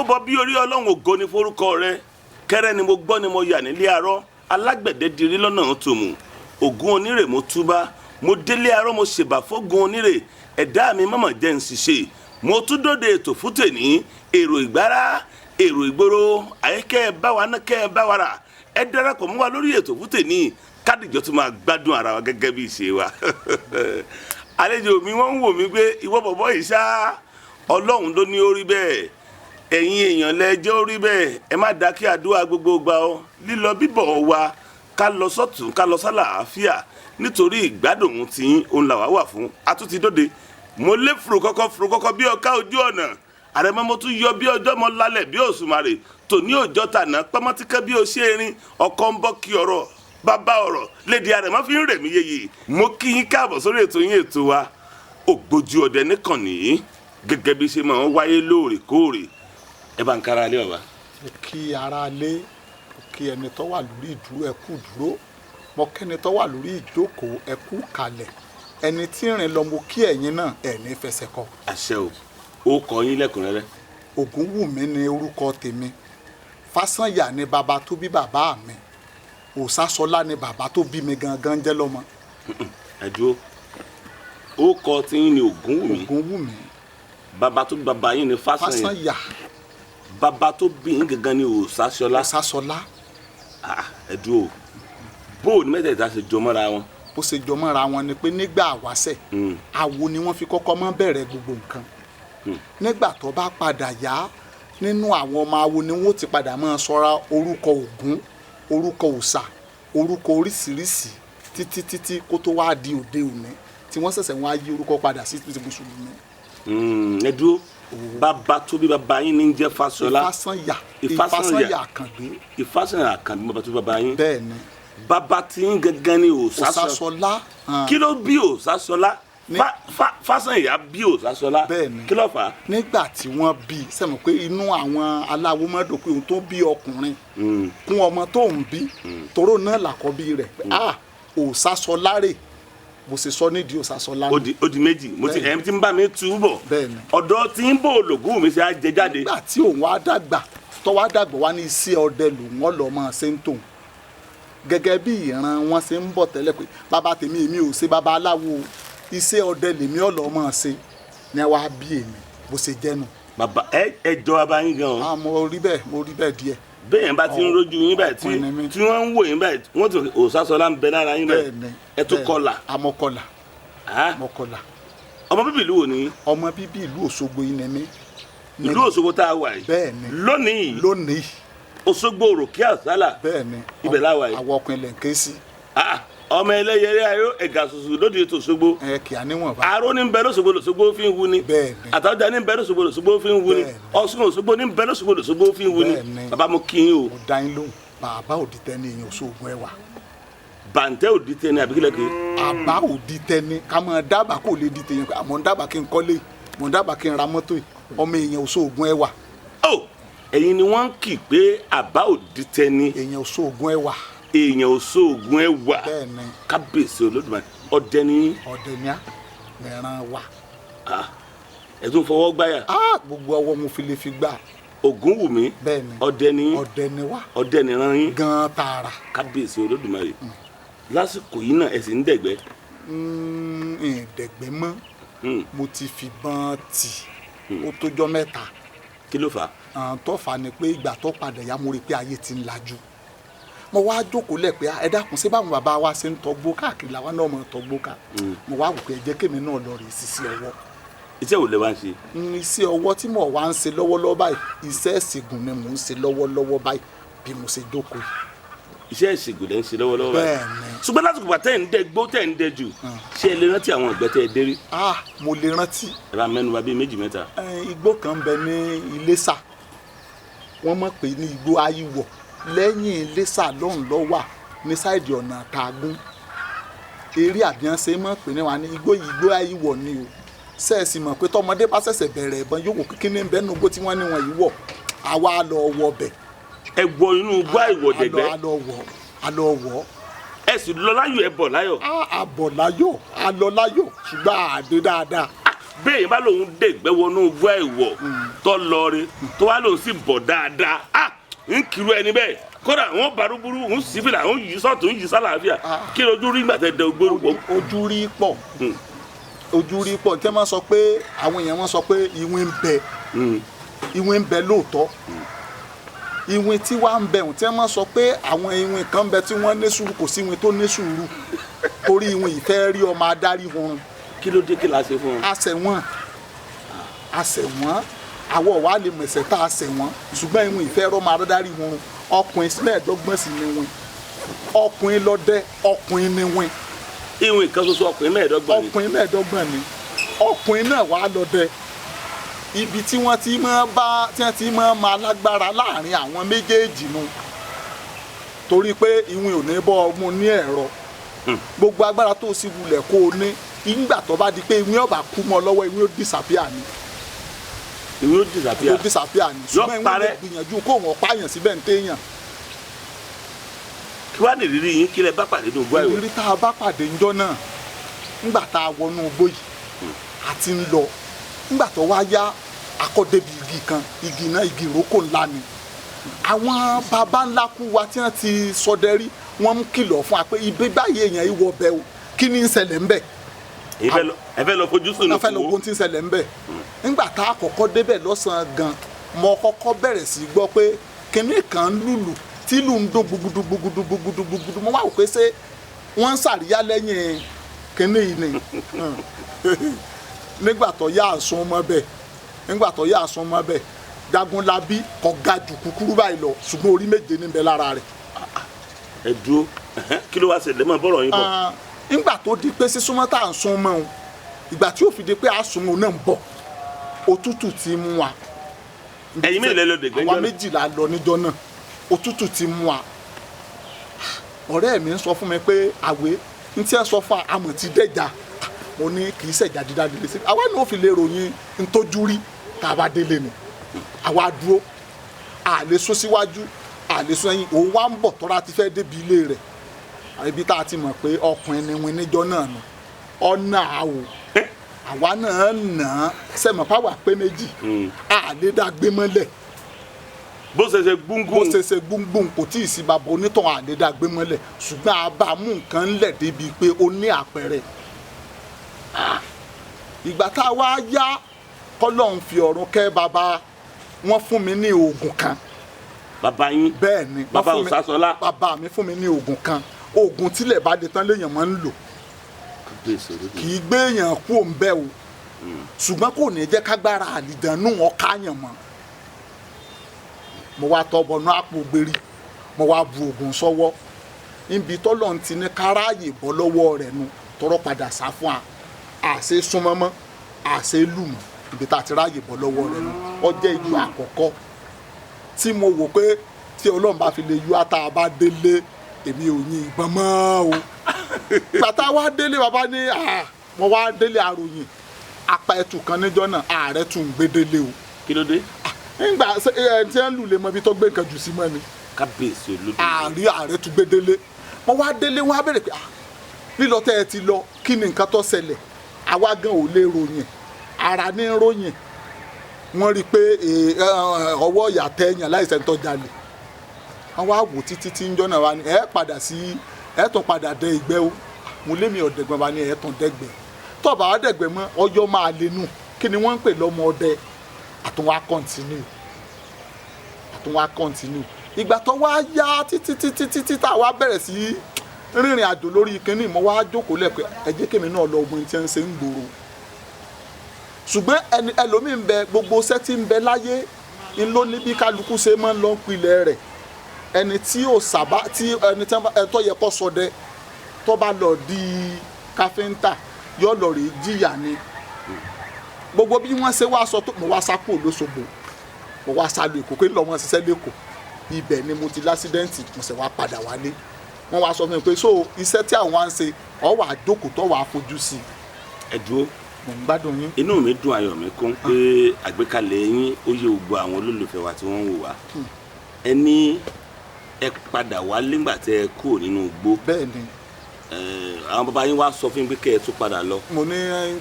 Bọ bí orí Ọlọ́run, ògo ni forúkọ rẹ. Kẹrẹ ni mo gbọ́ ni mo yà nílé arọ́, alágbẹ̀dẹ dirí lọ́nà tòmù. Ògún Onírè, mo túbá, mo délé arọ́, mo ṣèbà fógun Onírè. Ẹ̀dá mi mọ̀mọ̀ jẹ́ ń ṣiṣẹ́. Mo tún dóde ètò fún tèní. Èrò ìgbára, èrò ìgboro, àyíkẹ́ ẹ bá wa ná, kẹ́ ẹ bá wa rà, ẹ darapọ̀ mọ́ wa lórí ètò fún tèní, kádìjọ́ tún máa gbádùn ara wa gẹ́gẹ́ bí ìṣe wa. Àlejò mi, wọ́n ń wò mí pé ìwọ bọ̀bọ̀ yìí ṣá, Ọlọ́run ló ní ó rí bẹ́ẹ̀. Ẹ̀yin èèyàn lẹ́jọ́ ó rí bẹ́ẹ̀. Ẹ má dákẹ́ àdúrà gbogbo gbà ọ́. Lílọ bíbọ̀ wa, ká lọ sọ́tún, ká lọ sálàáfíà, nítorí ìgbádùn tí òun là wá wà fún. Atúntí dóde, mo lé fùrùkọ́kọ́ fùrùkọ́kọ́ bí ọ̀ká ojú ọ̀nà àrẹ̀mọ́, mo tún yọ bí ọjọ́, mọ́ lálẹ́ bí òṣùmàrè tòní òjọ́ tàná pọ́nmọ́tíkẹ́ bí o ṣe erin ọkọ̀ ń bọ́ kí ọ̀rọ̀ bàbá ọ̀rọ̀ lédi àrẹ̀mọ́ fi ń rè mí yeye. Mo kí yín káàbọ̀ sórí ètò yín, ètò wa, Ògbójú Ọdẹ níkànnì yìí, gẹ́gẹ́ bí ṣe máa ń wáyé lóòrèkóòrè. Ẹ bá ń kára lé, bàbá. Mo kí ara lé, mo kí ẹni tó wà lórí ìdúró, ẹ kú dúró. Mo kẹ́ni tó wà lórí ìjókòó, ẹ kú kalẹ̀. Ẹni tí ń rìn lọ, mo kí ẹ̀yin náà, ẹ̀ ní fẹsẹ̀ kọ. Àṣẹ o. Ó kọ yín lẹ́kùnrẹ́rẹ́. Ògúnwùmí ni orúkọ tèmi. Fásànyà ni bàbá tó bí bàbá mi. Òsásọlá ni bàbá tó bí mi gangan jẹ́ lọ́mọ. Ẹ dúró, ó kọ tí yín ni Ògúnwùmí? Ògúnwùmí. Bàbá tó bí bàbá yín ni Fásànyà? Fásànyà. Bàbá tó bí yín gangan ni Òsásọlá? Òsásọlá. Ah, ẹ dúró, bó o ní mẹ́tẹ̀ẹ̀ta ṣe jọ mọ́ra wọn? Bó ṣe jọ mọ́ra wọn ni pé nígbà àwáṣẹ̀, àwo ni wọ́n fi kọ́kọ́ mọ́ bẹ̀rẹ̀ gbogbo nǹkan. Nígbà tó bá padà yá, nínú àwọn ọmọ awo ni wọ́n ti padà máa sọra orúkọ Ògún, orúkọ òòṣà, orúkọ oríṣiríṣi, títí títí kó tó wá di òde òní tí wọ́n ṣẹ̀ṣẹ̀ wọ́n á yí orúkọ padà sí ti mùsùlùmí. Ẹ dúró, bàbá tó bí bàbá yín ní ń jẹ́ Fásọlá? Ìfásànyà. Ìfásànyà. Ìfásànyà Àkàndé. Ìfásànyà Àkàndé, bàbá tó bí bàbá yín. Bẹ́ẹ̀ ni. Bàbá tí yín gangan ni Òsásọlá? Òsásọlá. Kí ló bí Òsásọlá? Fásànyà bí Òsásọlá? Bẹ́ẹ̀ ni. Kí ló fà á? Nígbà tí wọ́n bí, sẹ́mi pé inú àwọn aláwo máa dùn pé òun tó bí ọkùnrin kún ọmọ tó ń bí, toró náà làkọ́bí rẹ̀, pé ah, Òsásọlá rè, bó ṣe sọ nídìí Òsásọlá. Ó di méjì. Mo ti Bẹ́ẹ̀ ni. ẹ̀ ti ń bá mi tú bọ̀. Bẹ́ẹ̀ ni. Ọ̀dọ́ tí ń bò lògùn mi ṣe á jẹ jáde. Nígbà tí òun wá dàgbà, tó wá dàgbà wá ní iṣẹ́ ọdẹ lòun ọ̀lọ́ máa ṣe ń tòun, gẹ́gẹ́ bí ìran wọn ṣe ń bọ̀ tẹ́lẹ̀, pé bàbá tèmi, èmi ò ṣe bàbá aláwo, iṣẹ́ ọdẹ lèmi ọ̀lọ́ máa ṣe, ní wàá bí èmi, bó ṣe jẹ́ nù. Bàbá, ẹ jọ bàbá yín gan o. Ah, mo rí bẹ́ẹ̀, mo rí bẹ́ẹ̀ díẹ̀. Bẹ́ẹ̀ yẹn bá ti ń rójú yín báyìí, tí Ọkùnrin ni mí. tí wọ́n ń wò yín báyìí, wọ́n ti Òsásọlá ń bẹ lára yín báyìí. Bẹ́ẹ̀ ni. Ẹ tún Bẹ́ẹ̀ ni. kọlà. Amọ̀kọlà. Ah, Mọ̀kọlà. Ọmọ bíbí ìlú wo ni? Ọmọ bíbí ìlú Òṣogbo yìí ni mí. Ìlú Òṣogbo tá a wà yìí? Bẹ́ẹ̀ ni. Lónìí? Lónìí. Òṣogbo òròkè àsálà? Bẹ́ẹ̀ ni. Ibẹ̀ la wà yìí. Àwọn ọkùnrin lẹ̀ ń ké sí. Ah, ọmọ ẹlẹ́yẹrẹ ayó ẹ̀gà ṣoṣo lóde ètò Òṣogbo. Ẹ kì á níwọ̀nba. Aró ní bẹ lóṣogbo lòṣogbo fi ń wu ni. Bẹ́ẹ̀ ni. Àtàwọ̀jà ní bẹ lóṣogbo lòṣogbo fi ń wu ni. Bẹ́ẹ̀ ni. Ọ̀ṣun Òṣogbo ní bẹ lóṣogbo lòṣogbo fi ń wu ni. Bẹ́ẹ̀ ni. Bàbá, mo kí yín o. Mo dá yín lóhùn. Bàbá òdì tẹ́ni, èèyàn Òṣogbo ẹwà. Bàǹtẹ́ òdì tẹ́ni àbíkílẹ̀ kì í? Àbá òdì tẹ́ni, ká máa dábàá kò lè di tèèyàn pé àmọ́ ń dábàá kí n kọ́lé, mò ń dábàá kí n ra mọ́tò yìí, ọmọ èèyàn Òṣogbo ẹwà. Ó ẹ̀yin ni wọ́n ń kì pé àbá òdì tẹ́ni. Èèyàn Òṣogbo ẹwà. Èèyàn Òṣogbo ẹwà. Bẹ́ẹ̀ ni. Kábíyèsí Olódùmarè, ọdẹ ni yín. Ọdẹ ní á nìran wa. Ah, ẹ tún fọwọ́ gbáyà. Á gbogbo ọwọ́ mo fi lè fi gbà. Ògúnwùmí. Bẹ́ẹ̀ ni. Ọdẹ ni yín. Ọdẹ ni wá. Ọdẹ nìran yín. Gan tààrà. Kábíyèsí Olódùmarè, lásìkò yìí náà ẹ sì ń dẹ̀gbẹ́? Ìdẹ̀gbẹ́ mọ́. Mo ti fìbọn tì ó tójọ́ 3. Kí ló fà á? Àwọn tó fà á ni pé ìgbà tó padà yá, mo rí i pé ayé ti ń lajú. Mo wá jókòó lẹ̀ pé ẹ dákun, ṣé báwọn bàbá wa ṣe ń tọgbó káàkiri làwa náà mọ̀ tọgbó ká? Mo wá wò pé ẹ jẹ́ kémi náà lọ rè sisi ọwọ́. Iṣẹ́ wo lẹ wá ń ṣe? Iṣẹ́ ọwọ́ tí mo wá ń ṣe lọ́wọ́lọ́wọ́ báyìí, iṣẹ́ ìṣègùn ni mò ń ṣe lọ́wọ́lọ́wọ́ báyìí bí mo ṣe jókòó yìí. Iṣẹ́ ìṣègùn lẹ́ ń ṣe lọ́wọ́lọ́wọ́ báyìí? Bẹ́ẹ̀ ni. Ṣùgbọ́n lásìkò bàtẹ́ ń dẹ gbó, tẹ́ ń dẹ jù, ṣé ẹ lè rántí àwọn ìgbẹ́ tẹ́ ẹ dé rí? Ah, mo lè rántí. Ẹ bá mẹ́nu bà bíi méjì mẹ́ta. Igbó kan ń bẹ ní Iléṣà, wọ́n mọ̀ pé ní igbó Ayíwọ̀, lẹ́yìn Iléṣà lọ́hùn ló wà, ní side ọ̀nà Tàgún eré àbíyàn ṣe mọ̀ pé ní wà ní igbó yìí, igbó Ayíwọ̀ ni o. Sẹ́ẹ̀sì mọ̀ pé tọmọdé bá ṣẹ̀ṣẹ̀ bẹ̀rẹ̀ ìbọn, yóò wò kíní ń bẹ́nu igbó tí wọ́n ní wọn yìí wọ̀, àwa lọ wọ bẹ̀. Ẹ wọ inú igbó àìwọ̀dẹ̀gbẹ́? A lọ wọ̀, a lọ wọ̀. Ẹ sì lọ láyọ̀, ẹ bọ̀ láyọ̀? A bọ̀ láyọ̀, a lọ láyọ̀, ṣùgbọ́n àdé dáadáa. Bẹ́ẹ̀ yẹn bá lòun dègbẹ́ wọnú igbó àìwọ̀ tó lọ re, tó wá lòun sì bọ̀ dáadáa, ah, ń kiri ẹni bẹ́ẹ̀, kódà wọn barúburú ń sì fìlà, ń yí sọ́tún, ń yí sálàáfíà. Kí lójú rí gbàtẹ́ dẹ ogbóró pọ̀? Ojú rí pọ̀, ojú rí pọ̀. Tí wọ́n sọ pé àwọn èèyàn, wọ́n sọ pé ìwìn ń bẹ, ìwìn ń bẹ lóòótọ́. Ìwìn tí wàá ń bẹ òun, tí wọ́n sọ pé àwọn ìwìn kan ń bẹ tí wọ́n ní sùúrù, kò sí ìwìn tó ní sùúrù, torí ìwìn ìfẹ́ rí ọmọ adarí oorun. Kí ló dé? Kí la ṣe fún wọn? A ṣẹ̀ wọ́n, a ṣẹ̀ wọ́n. Àwọ̀ wa lè mẹ̀sẹ̀ tá a ṣẹ̀ wọ́n, ṣùgbọ́n ìwìn ìfẹ́ rọ́mọ adarí oorun. Ọkùnrin 25 sì ni wọ́n, ọkùnrin lọ́dẹ, ọkùnrin ni wọ́n. Ìwìn kan ṣoṣo, ọkùnrin 25 ni? Ọkùnrin 25 ni. Ọkùnrin náà wà lọ́dẹ. Ibi tí wọ́n ti máa bá, tí wọ́n ti máa ma lágbára láàrin àwọn méjèèjì nu, torí pé ìwìn ò ní bọ́ ọmú ní ẹ̀rọ. Gbogbo agbára tó sì wulẹ̀ kó o ní, ìgbà tó bá di pé ìwìn ọba kú mọ́ lọ́wọ́, ìwìn ó disappear ni. Ìwìn ó disappear? Ó disappear ni, ṣùgbọ́n ìwìn lè parẹ́. gbìyànjú kó wọn pààyàn síbẹ̀ ń téèyàn. Kí wàá nìrírí yín? Kí lẹ bá pàdé ní ogbó àìwọ̀? Ìrírí tá a bá pàdé ńjọ́ náà, ńgbà tá a wọnú igbó yìí àti ń lọ, ńgbà tó wá yá, akọ́débi igi kan. Igi náà, igi ìrókò ńlá ni. Àwọn baba ńlá kú wa tí wọ́n ti ṣọdẹ rí, wọ́n ń kìlọ̀ fún wa pé ibi báyìí èèyàn ìwọ bẹ o, kí ni ń ṣẹlẹ̀ ńbẹ̀? Ẹ fẹ́ lọ fojú sùn? Wọ́n fẹ́ lọ ogun tí ń ṣẹlẹ̀ ńbẹ̀. Ńgbà tá a kọ́kọ́ débẹ̀ lọ́sàn-án gan, mo kọ́kọ́ bẹ̀rẹ̀ sí í gbọ́ pé kinní kan ń lùlù, tí ìlú ń dún gbugudu gbugudu gbugudu gbugudu. Mo wá wò pé ṣé wọ́n ń ṣàríyá lẹ́yìn kinní yìí ni. Nígbà tó yá àsun mọ́ bẹ́ẹ̀, nígbà tó yá àsun mọ́ bẹ́ẹ̀, Jagunlabi kò ga jù kúkúrú báyìí lọ, ṣùgbọ́n orí méje níbẹ̀ lára rẹ̀. Ẹ dúró, kí ló wá ṣẹlẹ̀? Mọ́ bọ́rọ̀ yín bọ̀. Ah, nígbà tó di pé sísúnmọ́ tá à ń sún mọ́ òun, ìgbà tí ó fi di pé à sún mọ́ náà ń bọ̀, òtútù ti mú wa. Ẹ̀yin mélòó lẹ lọ dẹ̀gbẹ́ Àwa ńjọ́ náà? 2 lọ níjọ́ náà. Òtútù ti mú wa. Ọ̀rẹ́ mi ń sọ fún mi pé àwẹ̀ ń tí ẹ sọ fún àmọ̀ ti dẹ́jà. Mo ní kì í ṣẹ̀já dídá délé sí, àwa ní ó fi lè ròyìn ntójú rí tá a bá délé ni. Àwa dúró, à lè sún síwájú, à lè sún ẹ̀yìn. Òun wá ń bọ̀ tọ́ra ti fẹ́ débi ilé rẹ̀, ibi tá a ti mọ̀ pé ọkùnrin ni wọn níjọ́ náà nù. Ọ̀nà àwò àwa náà nà án sẹ́mọ̀ pàwọ́ pé méjì, à lè dá gbé mọ́lẹ̀. Bó ṣe ṣe Bó gbúngbùn. ṣe ṣe gbúngbùn, kò tí ì sí bàbá onítàn, à lè dá gbé mọ́lẹ̀, ṣùgbọ́n a bá mú nǹkan ńlẹ̀ débi pé ó ní àpẹẹrẹ. Ìgbà tá a wá yá, kọ́lọ́hún fi ọ̀run kẹ́ bàbá, wọ́n fún mi ní oògùn kan. Bàbá yín? Bẹ́ẹ̀ ni, wọ́n Bàbá fún mi. Òsásọlá. Bàbá mi fún mi ní oògùn kan, oògùn tílẹ̀ bá de tán léèyàn máa ń lò. Kì í gbé èèyàn kú òun bẹ́ẹ̀ o, ṣùgbọ́n kò ní jẹ́ kágbára àlìdánù wọn káyàn mọ́. Mo wá tọ́ bọnú àpò gbérí, mo wá bu oògùn sọ́wọ́ níbi tọ́lọ̀ ń ti ní káráàyè bọ́ lọ́wọ́ rẹ̀ nu, tọrọ padà sá fún wa, àṣẹ súnmọ́mọ́, àṣẹ lùmọ̀. Ibi tá a ti ráàyè bọ́ lọ́wọ́ rẹ̀ nu, ó jẹ́ ìlú àkọ́kọ́ tí mo wò pé tí Ọlọ́run bá fi lè yọ ata bá délé, èmi ò yin ìbọn mọ́ o. Gbàtà wá délé, bàbá ní mo wá délé, àròyìn apá ẹtù kan níjọ́ náà, ààrẹ tún ń gbé délé o. Kí ló dé? Nígbà ẹ tí ẹ ń lù lè mọ ibi tó gbé nǹkan jù sí mọ́ ni. Kábíyèsí olódùmarè. Ààrẹ, ààrẹ tún gbé délé. Mo wá délé, wọn á bèrè pé lílọ tẹ́ ẹ ti lọ, kí ni nǹkan tó ṣẹlẹ̀? Àwa gan ò lè ròyìn, ara ní ròyìn. Wọ́n rí i pé ọwọ́ ìyá tẹ̀yàn láìsẹ̀ ń tọ́jà lè. Wọ́n wá wò títí tí ń jọ́nà wa ni ẹ padà sí, ẹ tún padà dẹ ìgbẹ́ o. Mo lémi ọ̀dẹ̀gbọ́n wa ni ẹ tún dẹ́gbẹ́ tọ́ba wa dẹ́gbẹ́ mọ́ ọjọ́ máa lè nù. Kí ni wọ́n ń pè lọ́mọ ọdẹ? Àtúnwá kọ́ntínú, àtúnwá kọ́ntínú. Ìgbà tó wá yá títí títí títí tá a wá bẹ̀rẹ̀ sí rìnrìn àjò lórí kínní, mo wá jókòó lẹ̀ pé ẹ jẹ́ kémi náà lọ ogun tí ń ṣe ń gbòòrò. Ṣùgbọ́n ẹni ẹlòmíì ń bẹ, gbogbo iṣẹ́ tí ń bẹ láyé ń ló ní bí kálukú ṣe máa ń lọ pilẹ̀ rẹ̀. Ẹni tí ò sábà tí ẹni tí ẹ tó yẹ kó ṣọdẹ, tó bá lọ di káfíńtà, yóò lọ rèé jìyà ni. Gbogbo bí wọ́n ṣe wá sọ tó, mo wá sá kúrò lóṣogbo, mo wá sá lọ Èkó pé lọ́mọ ṣiṣẹ́ lẹ́kọ̀ọ́. Ibẹ̀ ni mo ti lásídẹ́ǹtì, mo sì wá padà wálé. Wọ́n wá sọ fún mi pé so iṣẹ́ tí àwọn á ń ṣe, ọ wà jókòó tó wà á fojú sí i. Ẹ dúró. Mò ń gbádùn yín. Inú mi dùn, ayọ̀ mi kún pé àgbékalẹ̀ yín ó yé gbogbo àwọn olólùfẹ́ wa tí wọ́n ń wò wá. Ẹ ní ẹ padà wá nígbà tẹ ẹ kúrò nínú igbó. Bẹ́ẹ̀ ni. Àwọn bàbá yín wá sọ fún mi pé kẹ́ ẹ tún padà lọ. Mo ní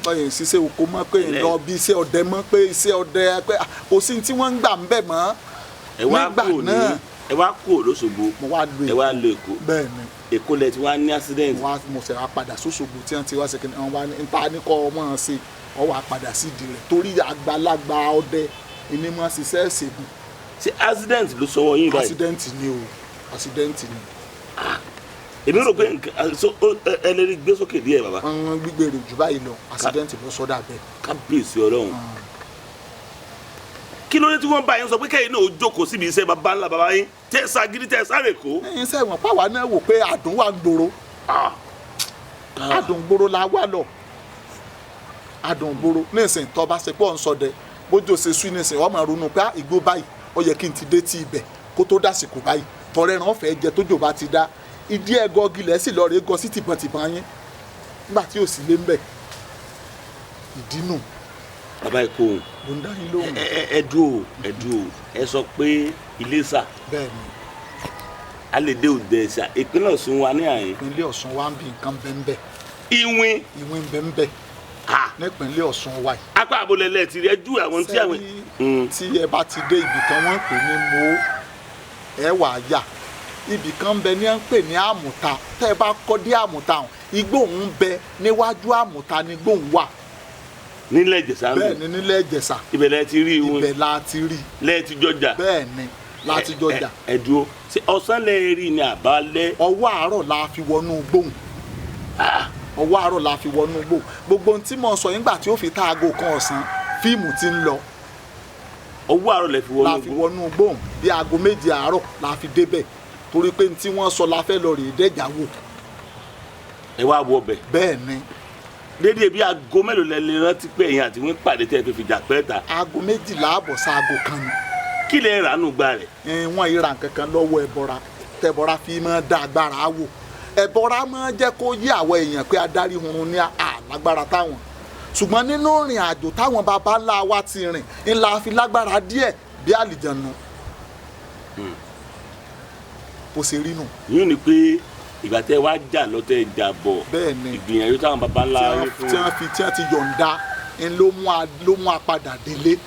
ṣiṣẹ́ oko mọ́, pé ń lọ bí iṣẹ́ ọdẹ mọ́, pé iṣẹ́ ọdẹ pé kò sí tí wọ́n ń gbà ń bẹ̀ mọ́. Ẹ wá Nígbà kúrò ní náà. Ẹ wá kúrò lóṣogbo. Mo wá lo Ẹ wá lọ Èkó. Bẹ́ẹ̀ ni. Èkó lẹ ti wá ní accident. Mo ṣe wá padà sóṣogbo tí wọ́n ti wá ṣe kí wọ́n wá ní nípa ní kọ́ ọmọ ṣe, ọ wá padà sídìí rẹ̀ torí àgbàlagbà ọdẹ ìní mọ́ ṣiṣẹ́ ṣègùn. Ṣé accident ló sọ wọ́n yín báyìí? Accident ni o, accident ni. Èmi rò pé nǹkan so ẹ lè rí gbé sókè díẹ̀, bàbá. Wọ́n gbígbèrè jù báyìí lọ, accident ló sọ́dà bẹ́ẹ̀. Kábíyèsí Ọlọ́run, kí ló dé tí wọ́n bá yín sọ pé kẹ́yìn náà ó jókòó síbi iṣẹ́ bàbá ńlá bàbá yín tẹ́ ẹ ságídí tẹ́ ẹ sáré kó? Ẹ̀yin sẹ́wọ̀n pàwa náà wò pé àdùn wà ń gbòòrò, àdùn gbòòrò la wà lọ, àdùn gbòòrò nísìnyí. Tó bá ṣe pọ̀ ń sọdẹ bójú ṣe sú nísìnyí, wọ́n máa ronú pé igbó báyìí ó yẹ kí n ti dé tí ibẹ̀ kó tó dàsìkò báyìí, tọrẹ ẹran ọ̀fẹ́ jẹ tójò bá ti dá ìdí ẹ̀gọ́ gilẹ̀ sì lọ́ọ́ rẹ̀ gọ sí tìbọntìbọn yín nígbà tí ò sí lé ń bẹ̀ ìdí nù. Bàbá ẹ kó òun. Ló ń dá yín lóhùn. Ẹ dúró, ẹ dúró, ẹ sọ pé Iléṣà. Bẹ́ẹ̀ ni. Alédè òde ẹ̀sà, ìpínlẹ̀ Ọ̀ṣun wa ní àyín. Ìpínlẹ̀ Ọ̀ṣun wa ń bí nǹkan bẹ́ẹ̀. Ìwìn. Ìwìn bẹ́ẹ̀ nípínlẹ̀ Ọ̀ṣun wa yìí. Apá àbólẹ̀lẹ̀ ti rí ẹjú àwọn tí àwọn. Sẹ́rí tí ẹ bá ti dé ibì kan wọ́n ń pè ní mo ẹ wà á yà ibì kan ń bẹ ní à ń pè ní Àmùta. Tẹ́ ẹ bá kọ́ dé Àmùta ọ̀hún, igbó òun bẹ níwájú Àmùta ni igbó òun wà. Nílẹ̀ Ìjẹ̀ṣà ń Bẹ́ẹ̀ bì. ni, nílẹ̀ Ìjẹ̀ṣà. Ibẹ̀ lẹ ti rí ìwìn. Ibẹ̀ la ti rí. Lẹ ti jọjà. Bẹ́ẹ̀ ni, la ti jọjà. Ẹ dúró, ṣé ọ̀sán lẹ rí ni àbálẹ́? Ọwọ́ àárọ̀ la fi wọnú gbóhùn, ọwọ́ àárọ̀ la fi wọnú gbóhùn. Gbogbo ohun tí mo sọ yín gbà tí ó fi tá aago kan ọ̀sán, fíìmù ti ń lọ. Ọwọ́ àárọ̀ lẹ fi La wọnú fi igbó. wọnú gbóhùn, bí aago 7 àárọ̀ la fi débẹ̀ torí pé ní tí wọ́n sọ la fẹ́ lọ rèé dẹ́jà wò. Ẹ wá wọ ọbẹ̀. Bẹ́ẹ̀ ni. Dédé bí aago mélòó lẹ lè rántí pé ẹ̀yin àti wọn pàdé tẹ́ ẹ fi fìjà pẹ́ ta? Aago 12:30 sáago kan ni. Kí lẹ rà nù gba rẹ̀? Wọ́n yìí ra nǹkan kan lọ́wọ́ ẹbọra, tẹbọra fi máa da agbára wò. Ẹbọra máa jẹ́ kó yí àwọn èèyàn pé adarí hunrun ní àlágbára táwọn, ṣùgbọ́n nínú ìrìn àjò táwọn baba ńlá wa ti rìn ńlá fi lágbára díẹ̀ bí àlìjànù bó ṣe rí nù. Yín ni pé ìgbà tẹ́ wá jà lọ́tẹ̀ jà bọ̀. Bẹ́ẹ̀ ni. Ìgbìyànjú táwọn baba ńlá tí yín wọ́n fún tí wọ́n fi tí wọ́n ti yọ̀ǹda ń ló mú a padà délé.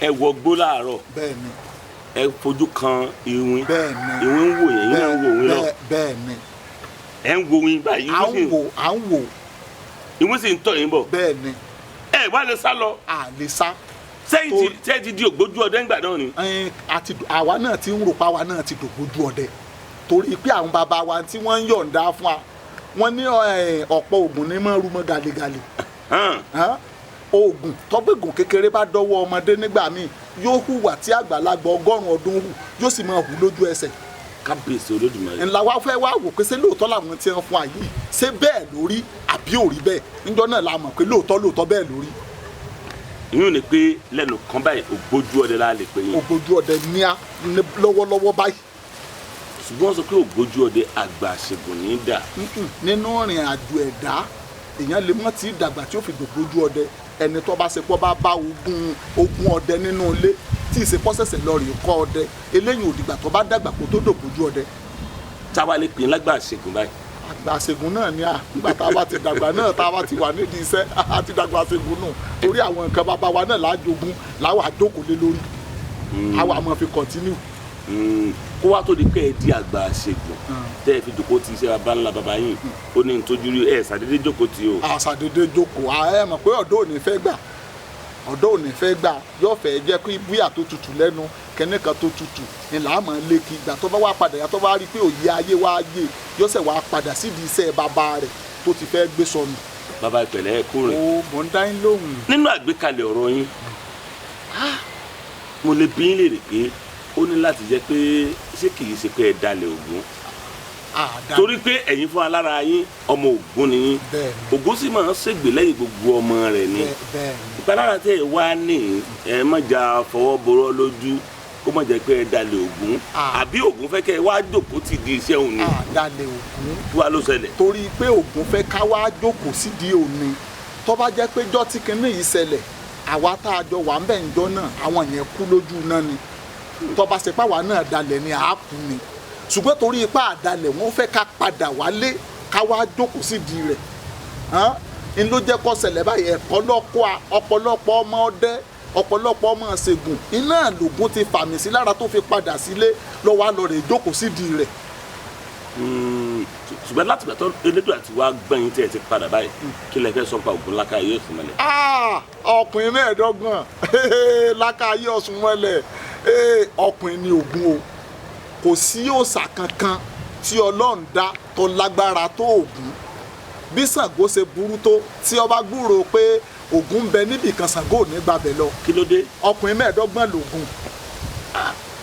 Ẹ wọ gbó láàárọ̀. Bẹ́ẹ̀ ni. Ẹ fojú kan ìwìn. Bẹ́ẹ̀ ni. Ìwìn ń wò yẹn, yín náà ń wò wín lọ. Bẹ́ẹ̀ ni. Ẹ ń wo wín báyìí. À ń wò, à ń wò. Ìwìn sì ń tọ̀ yín bọ̀. Bẹ́ẹ̀ ni. Ẹ wá lè sá lọ. À lè sá. Sẹ́yìn tí sẹ́yìn ti di ògbójú ọdẹ ńgbà náà ni. Ẹn, àti àwa náà ti ń rò pa àwa náà ti dògbójú ọdẹ torí pé àwọn bàbá wa tí wọ́n ń yọ̀ǹda fún wa, wọ́n ní ọ̀pọ̀ oògùn ní mọ́ rúmọ́ galegale. Hàn. Hàn? Oògùn tọ́gbẹ̀gùn kékeré bá dọ́wọ́ ọmọdé nígbà míì, yóò hùwà tí àgbàlagbà 100 ọdún hù, yóò sì máa hù lójú ẹsẹ̀. Kábíyèsí Olódùmarè. Ńlá wa fẹ́ wá wò pé ṣé lóòótọ́ làwọn tí wọ́n fún wa yìí, ṣé bẹ́ẹ̀ lórí àbí ò rí bẹ́ẹ̀? Níjọ́ náà la mọ̀ pé lóòótọ́ lóòótọ́ bẹ́ẹ̀ lórí. Ìyún ni pé lẹ́nu kan báyìí, ògbójú ọdẹ la lè pè yín. Ògbójú ọdẹ ní a ní lọ́wọ́lọ́wọ́ báyìí. Ṣùgbọ́n wọ́n sọ pé ògbójú ọdẹ àgbà ṣègùn ní í dà. Mm-mm. Nínú ìrìn àjò ẹ̀dá, èèyàn lè mọ́ tí dàgbà tí ó fi dògbójú ọdẹ. Ẹni tó bá ṣe pọ́ bá bá ogun ọdẹ nínú ilé tí ìṣepọ́ ṣẹ̀ṣẹ̀ lọ rèé kọ́ ọdẹ, eléyìí ò dìgbà tó bá dàgbà kó tó dògbójú ọdẹ. Táwa lè pè é lágbà ṣègùn báyìí? Àgbà ṣègùn náà ni à nígbà tá a bá ti dàgbà náà, tá a bá ti wà nídìí iṣẹ́, a ti dàgbà ṣègùn nù, torí àwọn nǹkan bàbá wa náà lájogún láwa jókòó lé lórí, àwa máa fi continue. Kó wá tó di pé ẹ di àgbà ṣègùn tẹ́ ẹ fi jòkó ti iṣẹ́ baba ńlá baba yín, ó ní ntójú rí ẹ ṣàdédé jókòó ti o. Àṣàdédé jókòó, ẹ mọ̀ pé ọ̀dọ́ ò ní fẹ́ gbà, ọ̀dọ́ ò ní fẹ́ gbà, yóò fẹ́ jẹ́ kí búyà tó tutù lẹ́nu kẹ́ní kan tó tutù ni là á mọ̀ lé kí. Ìgbà tó bá wà padà yàtọ̀ bá rí i pé òye ayé wá yé, yóò ṣẹ̀ wá padà sídìí iṣẹ́ bàbá rẹ̀ tó ti fẹ́ gbé sọnù. Bàbá, ìpẹ̀lẹ́, ẹ kú rìn. Ó mọ̀ ń dá yín lóhùn. Nínú àgbékalẹ̀ ọ̀rọ̀ yín, mo lè bí yín léèrè pé ó ní láti jẹ́ pé ṣé kìí ṣe pé ẹ dalẹ̀ Ògún? Àdá. Torí pé ẹ̀yin fún alára yín, ọmọ Ògún ni yín. Bẹ́ẹ̀ ni. Ògún sì máa ń ṣègbè lẹ́yìn gbogbo ọmọ rẹ̀ ni. Bẹ́ẹ̀ ni. Ìpalára tẹ́ ẹ wá ní, ẹ má jà fọwọ́ borọ́ lójú, kó má jẹ́ pé ẹ dalẹ̀ Ògún. Àbí Ògún fẹ́ kẹ́ ẹ wá jókòó tì di iṣẹ́ òun ni? Àdálẹ̀ Ògún. Kí wàá ló ṣẹlẹ̀? Torí pé Ògún fẹ́ ká wá jókòó sídìí òní, tó bá jẹ́ pé jọ́ tí kinní yìí ṣẹlẹ̀, àwa tá a jọ wà ń bẹ̀ ń jọ́ náà, àwọn yẹn kú lójú náà ni. Tó bá ṣe páwa náà dalẹ̀ ni, àá kú ni. Ṣùgbọ́n torí ipá àdalẹ̀, wọ́n fẹ́ ká padà wálé. Ká wá jókòó sídìí rẹ̀ hàn ń ló jẹ́ kó ṣẹlẹ̀ báyìí. Ẹ̀kọ́ lọ́kọ́ a ọ̀pọ̀lọpọ̀ ọmọ ọdẹ, ọ̀pọ̀lọpọ̀ ọmọ ṣègùn iná lògùn ti fàmì sí lára tó fi padà sílé lọ́wọ́ á lọ rè jókòó sídìí rẹ̀. Ṣùgbọ́n láti gbà tó Elédùà ti wá gbẹ̀yìn tí ẹ ti padà báyìí, kí lẹ fẹ́ sọ pa Ògún Lákáayé Ọ̀ṣunmọlẹ̀? Ah, ọkùnrin 25 Lákáayé Ọ̀ṣunmọlẹ̀, ọkùnrin ni Ògún o. Kò sí òòṣà kankan tí Ọlọ́run dá tó lágbára tó Ògún. Bí Ṣàngó ṣe burú tó, tí ó bá gbúròó pé Ògún ń bẹ níbì kan, Ṣàngó ò ní gbabẹ̀ lọ. Kí ló dé? Ọkùnrin 25 lògùn.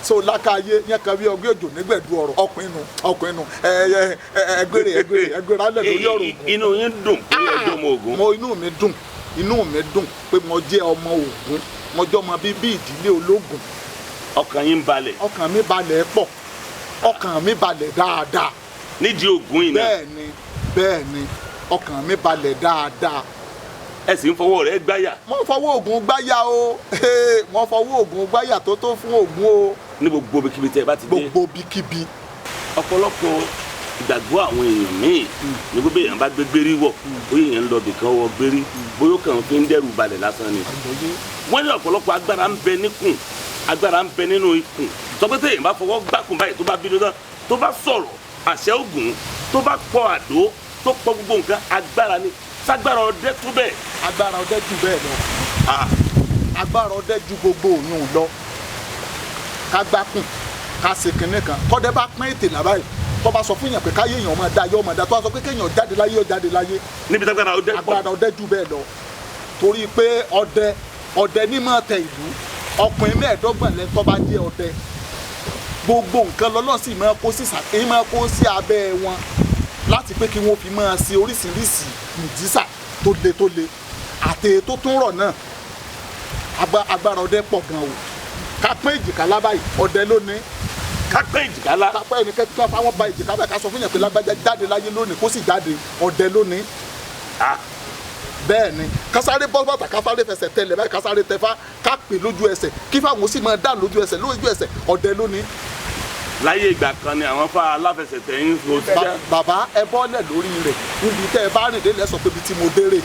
So Lákáayé yẹn kan bí ọgbẹ́ òjò nígbẹ̀dú ọ̀rọ̀, ọkùnrin nu, ọkùnrin nu. Ẹ ẹ ẹgbẹ́rẹ́ ẹgbẹ́rẹ́ ẹgbẹ́rẹ́ alẹ́ lórí ọ̀rọ̀ Ògún. Inú yín dùn pé ẹjọ́ ọmọ Ògún? Mo inú mi dùn, inú mi dùn pé mo jẹ́ ọmọ Ògún, mo jẹ́ ọmọ bíbí ìdílé ológun. Ọkàn yín balẹ̀? Ọkàn mi balẹ̀ pọ̀, ọkàn mi balẹ̀ dáadáa. Nídìí Ògún yìí náà? Bẹ́ẹ̀ ni, bẹ́ẹ̀ ni, ọkàn mi balẹ̀ dáadáa. Ẹ sì ń fọwọ́ rẹ̀ gbáyà? Mo fọwọ́ Ògún gbáyà o, mo fọwọ́ Ògún gbáyà tó tó fún Ògún o. Ní gbogbo ibikíbi tẹ́ ẹ bá ti dé? Gbogbo ibikíbi. Ọ̀pọ̀lọpọ̀ ìgbàgbọ́ àwọn èèyàn míì ní gbogbo èèyàn bá gbé gbérí wọ̀, bóyá èèyàn ń lọ bìkan wọ gbérí, bóyá ó kàn fi ń dẹ́rù balẹ̀ lásán ni. Wọ́n ní ọ̀pọ̀lọpọ̀ agbára ń bẹ níkùn, agbára ń bẹ nínú ikùn, tọ́pẹ́tẹ́ èèyàn bá fọwọ́ gbákùn báyìí, tó bá bínú tán, tó bá sọ̀rọ̀ àṣẹ Ògún, tó bá pọ àdó, tó pọ gbogbo nǹkan, agbára ni. Ságbára ọdẹ tó bẹ́ẹ̀? Agbára ọdẹ jù bẹ́ẹ̀ lọ. Agbára ọdẹ ju gbogbo òyìn lọ. Ká gbákùn, ká ṣe kinní kan, tọ́dẹ bá pín ètè lábáyé, tó bá sọ fún yàn pé káyé èèyàn máa dá, yọ máa dá. Tó bá sọ pé kéèyàn jáde láyé, ó jáde láyé. Níbi tágbára ọdẹ pọ̀. Agbára ọdẹ jù bẹ́ẹ̀ lọ, torí pé ọdẹ, ọdẹ ní máa tẹ ìlú. Ọkùnrin 25 lẹ́ni tó bá jẹ́ ọdẹ. Gbogbo nǹkan lọ́lọ́ sì máa kó sí sàkéyìn, máa kó sí abẹ́ wọn láti pé kí wọ́n fi máa ṣe oríṣiríṣi mùjísà tó le tó le àti èyí tó tún rọ̀ náà. Agbára ọdẹ pọ̀ gan o. Ká pín èjìká lábàáyé, ọdẹ lónìí. Ká pín èjìká lá. Ká pín ẹni kẹ́kẹ́ fáwọn ba èjìká báyìí, ká sọ fún yàn pé lágbájá jáde láyé lónìí, kó sì jáde, ọdẹ lónìí. Bẹ́ẹ̀ ni, kásáré bọ́ bàtà, kásáré fẹsẹ̀ tẹlẹ̀ báyìí, kásáré tẹfá, ká pè lójú ẹsẹ̀, kí fáwọn sì máa dá lójú ẹsẹ̀, lójú ẹsẹ̀, ọdẹ lónìí. Láyé ìgbà kan ni àwọn fa aláfẹsẹ̀tẹ̀ ń fò síjà. Bàbá, ẹ bọ́lẹ̀ lórí rẹ̀ níbi tẹ́ ẹ bá rìn délẹ̀, sọ pé ibi tí mo dérè.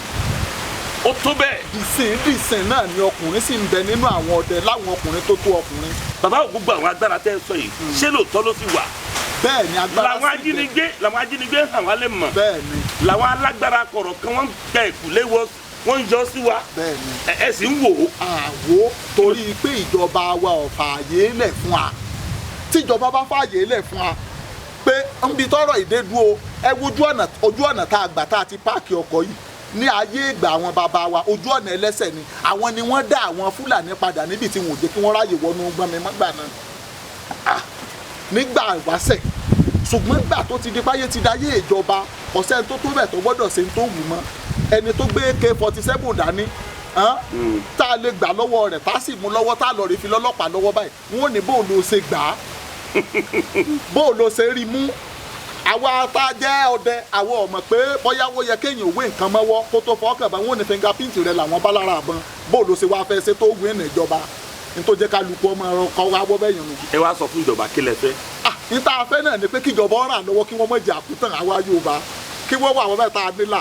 Ó tó bẹ́ẹ̀. Dìsìn dìsìn náà ni ọkùnrin sì ń bẹ nínú àwọn ọdẹ, láwọn ọkùnrin tó tó ọkùnrin. Bàbá, gbogbo àwọn agbára tẹ́ ẹ sọ yìí, ṣé lóòótọ́ ló sì wà? Bẹ́ẹ̀ ni, agbára làwọn sì bẹ. Ajínigbé, làwọn ajínigbé hàn wá lè mọ̀. Bẹ́ẹ̀ ni. Làwọn alágbára kọ̀rọ̀ kan wọ́n ń gba ìkùlé wọ́n ń yọ sí wa. Bẹ́ẹ̀ ni. Ẹ sì ń wò ó. Àwo, torí pé ìjọba wa ò fààyè lẹ̀ fún wa. Tíjọba bá fààyè lẹ̀ fún wa pé nbi tọrọ ìdédúró, ẹ wo ojú ọ̀nà, ojú ọ̀nà tá a gbà tá a ti páàkì ọkọ̀ yìí ní ayé ìgbà àwọn bàbá wa, ojú ọ̀nà ẹlẹ́sẹ̀ ni. Àwọn ni wọ́n dá àwọn Fúlàní padà níbi tí wọn ò jẹ́ kí wọ́n ráàyè wọnú gbọ́nmi mọ́gbà náà nígbà ìwáṣẹ̀. Ṣùgbọ́n gbà tó ti di páyé ti dayé ìjọba, ọ̀sẹ̀ tó tó bẹ̀ tó gbọ́dọ̀ ṣe tó wù mọ́. Ẹni tó gbé AK-47 dání tá a lè gbà lọ́wọ́ rẹ̀, tá a sì mú lọ́wọ́, tá a lọ rí fi lọ́lọ́pàá lọ́wọ́ báyìí, wọ́n ò ní bóun ló ṣe gbà á, bóun ló ṣe rí mú. Àwa tá a jẹ́ ọdẹ, àwa ò mọ̀ pé bóyá wọ́n yẹ kéèyàn òwe nǹkan mọ́wọ́ kó tó fọwọ́ bá wọn ò ní fingerprint rẹ̀ làwọn bá lára àbọn, bóun ló ṣe wá fẹ́ ṣe tó wé ní ìjọba ní tó jẹ́ kálukú ọmọ ọkọ̀ wa wọ́ bẹ́yìn nù. Ẹ wá sọ fún ìjọba, kí lẹ fẹ́? Ní tá a fẹ́ náà ni pé kíjọba ràn lọ́wọ́, kí wọ́n má jẹ́ àkútàn àwa Yorùbá, kí wọ́n wà wọ́n bẹ́ẹ̀ tá a nílà.